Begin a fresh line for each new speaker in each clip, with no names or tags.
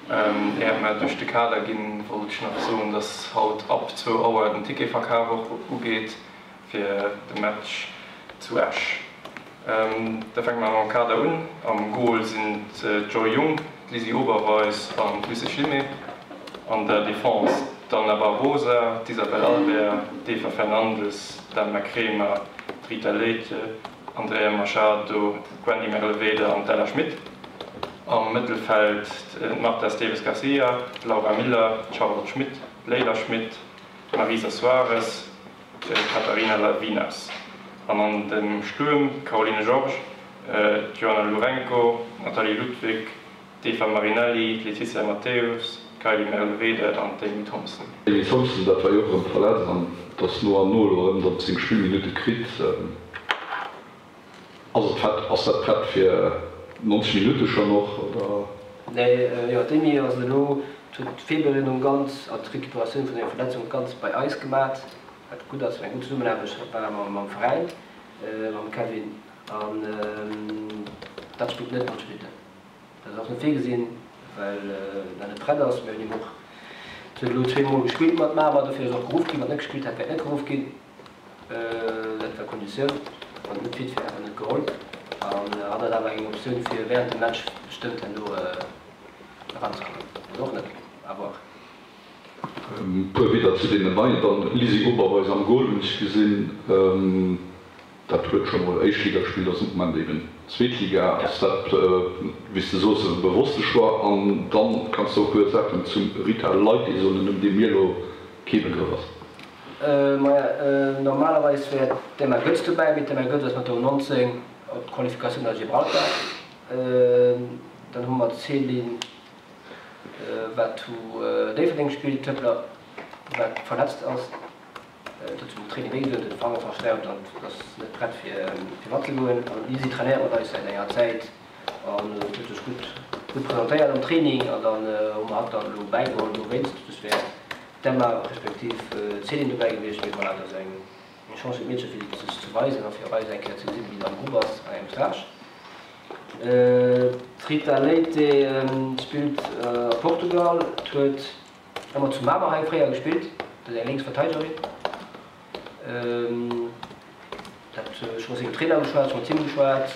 Äert mer duerch de Kader ginn, wollt ech nach soen, dass haut ab zwou Auer den Ticketverkaf och ugeet fir de Match zu Esch. Da fänke mer mam Kader un. Am Gol sinn d'Joy Jung, d'Lizzy Oberweis an d'Lucie Schlimé. An der Defense d'Anna Barbosa, d'Isabelle Albert, d'Eva Fernandes, d'Emma Kremer, d'Rita Leite, Andrea Machado, d'Gwendy Merlevede an d'Ella Schmit. Am Mëttelfeld d'Marta Esteves Garcia, d'Laura Miller, d'Charlotte Schmit, d'Leila Schmit, d'Marisa Soares, d'Catarina Lavinas an an dem Stuerm d'Caroline Georges, d'Joanna Lourenco, d'Nathalie Ludwig, d'Eva Marinelli, d'Letizia Mateus, d'Kylie Merlevede an d'Amy Thompson.
D'Amy Thompson, dat war jo och erëm verletzt an ass no an no elo erëm dann seng Spillminutte kritt. Ass et prett, ass dat prett fir 90 Minutte schonn och, oder?
Nee, jo, d'Amy ass elo, huet d'Virbereedung ganz an d'Recuperatioun vun senger Verletzung ganz bei eis gemat, wat gutt ass, eng gutt Zesummenaarbecht war mam Veräin, mam Kevin, an dat spillt net 90 Minutten. Dat ass net virgesinn, well dat net prett ass. Mir hunn him och, huet elo zweemol gespillt mat Mamer, dofir ass och geruff ginn. Wann net gespillt hätt, wär et net geruff ginn. Dat war d'Konditioun. Wann et net fit wär, hätt en net geholl. An hatt hat awer eng Optioun, fir wärend dem Match bestëmmt herno eranzekommen. Oder och net. À voir.
E puer Wieder zu deenen Neien dann. Lizzy Oberweis am Goal hunn ech gesinn. Dat huet scho mol Éischtliga gespillt, ass am Moment eben Zweetliga. Ass dat, wéi s de soos, e bewosste Choix? An dann kanns de och e puer Saachen zum Rita Leite soen, en Numm, dee mir elo kee Begrëff ass.
Maja, normalerweis wär d'Emma Goetz dobäi, mee d'Emma Goetz ass mat der U19 op d'Qualifikatioun a Gibraltar. Dann hu mer d'Céline, wat zu Déifferdeng spillt, Tëppler, wat verletzt ass. Et huet zum Training wéi gedoen, huet de Fanger verstaucht an ass net prett fir matzegoen. An d'Lisi trainéiert mat eis säit enger Zäit an huet sech gutt gutt presentéiert am Training an dann hu mer hatt dann elo bäigeholl dowéinst. Soss wär d'Emma respektiv d'Céline dobäi gewiescht. Mee voilà, et ass eng Chance fir d'Meedche fir sech ze weisen a fir eis eng Kéier ze gesinn, wéi et am Grupp ass an engem Stage. D'Rita Leite spillt a Portugal, huet Ëmmer zu Mamer hei fréier gespillt, dat ass eng lénks Verteidegerin. Dat ech hu mat sengem Trainer geschwat, ech hu mat him geschwat,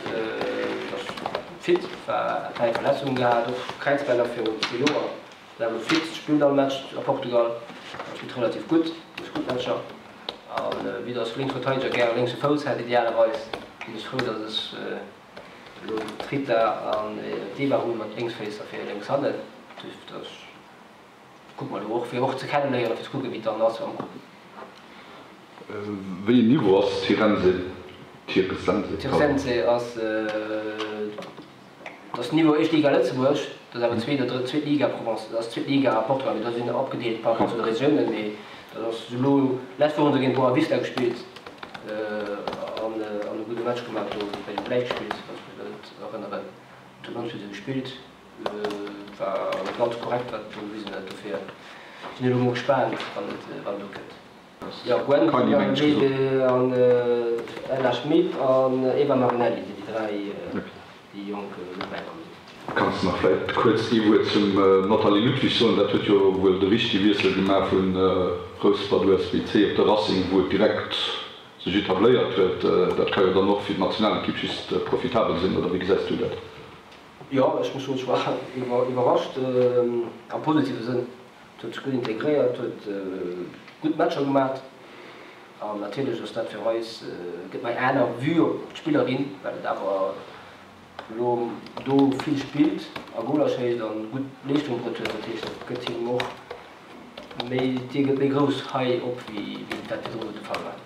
ass fit, war hat eng Verletzung gehat, och Kräizbänner virun zwee Joer, ass awer elo fit, spillt all Match a Portugal a spillt relativ gutt, mécht gutt Matcher. A vue dass lénks Verteideger gäre lénkse Fouss hätt idealerweis, sinn ech frou, dass ech elo d'Rita an d'Eva hu mat Lénksféiss a fir lénks hannen. Dat ass. Kucke mer elo och, fir och ze kenneléieren, fir ze kucken, wéi et dann ass am Grupp.
Wéi een Niveau ass Tirense? Tiresense?
Tiresense ass, dat ass Niveau éischt Liga Lëtzebuerg, dat ass awer zweet oder drëtt, zweet Liga Provence, dat ass zweet Liga a Portugal, mee do sinn opgedeelt par rapport zu de Regiounen, mee dat ass elo, lescht Woch hu se géint Boavista gespillt an e gudde Match gemaach do, bei dem gläich gespillt, wann ech mech net erënneren, huet ganz vill gespillt. Et war ganz korrekt wat do gewisen huet, dofir sinn ech elo mol gespaant wann et wann et ukënnt. Jo, Gwen Wede an Ella Schmit an Eva Marinelli sinn déi 3 déi jonk elo bäikomm sinn.
Kanns de nach vläit kuerz ee Wuert zum Nathalie Ludwig soen? Dat huet jo wuel de richtege Wiessel gemaach vu Rouspert USBC op de Racing, wou et direkt sech etabléiert huet. Dat ka jo dann och fir d'Nationalekipp just profitabel sinn, oder wéi gesäis du dat?
Jo, ech muss soen, ech war iwwerrascht, am positive Sënn. Et huet sech gutt integréiert, huet gutt Matcher gemat an natierlech ass dat fir eis, gëtt mer eng aner Vue op d'Spillerin, well et awer elo do vill spillt a Goler schéisst an gutt Leeschtung bruet huet. Dat heescht, dat gëtt him och méi, d'Dier gëtt méi grouss hei op, wéi dat virdrun de Fall war.